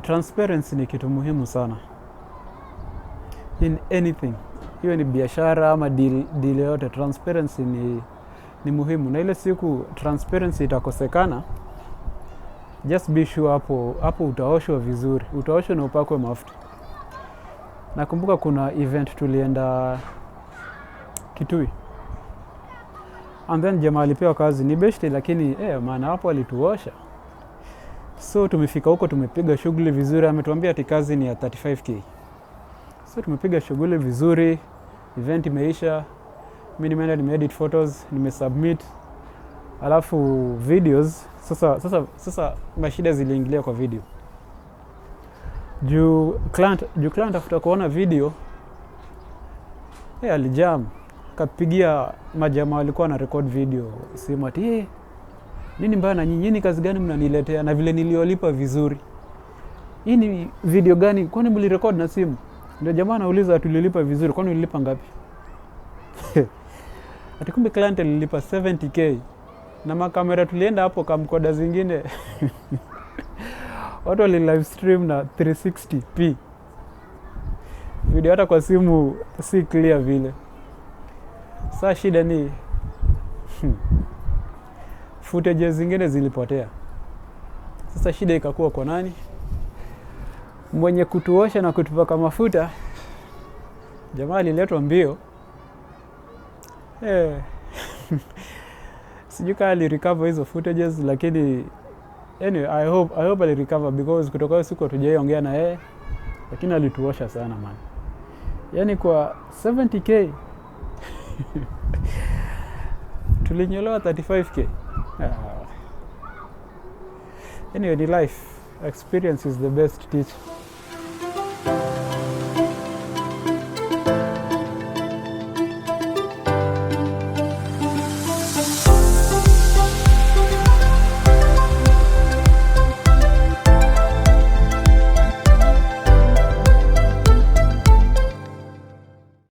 Transparency ni kitu muhimu sana in anything, iwe ni biashara ama deal yoyote, transparency ni muhimu. Na ile siku transparency itakosekana, just be sure hapo hapo utaoshwa vizuri, utaoshwa na upakwe mafuta. Nakumbuka kuna event tulienda Kitui and then jamaa alipewa kazi ni beshte, lakini maana hapo alituosha. So tumefika huko tumepiga shughuli vizuri, ametuambia ati kazi ni ya 35K. So tumepiga shughuli vizuri, event imeisha, mi nimeenda nimeedit photos, nimesubmit, alafu videos sasa mashida ziliingilia kwa video juu client after kuona video alijam, kapigia majamaa walikuwa na record video simu ati nini mbaya na nyinyi, nyinyi kazi gani mnaniletea na vile niliolipa vizuri, hii ni video gani? Kwani mlirecord na simu? Ndio jamaa anauliza, tulilipa vizuri, kwani ulilipa ngapi? Ati kumbe client alilipa 70K na makamera tulienda hapo camcorder zingine watu wali live stream na 360p video, hata kwa simu si clear vile. Saa shida ni footages zingine zilipotea. Sasa shida ikakuwa kwa nani? Mwenye kutuosha na kutupaka mafuta, jamaa aliletwa mbio. Sijui kama alirecover hizo footages, lakini anyway, I hope alirecover because kutoka hiyo siku hatujaiongea na yeye, lakini alituosha sana man. Yaani kwa 70K tulinyolewa 35K. Ah. Anyway, ni life. Experience is the best teacher.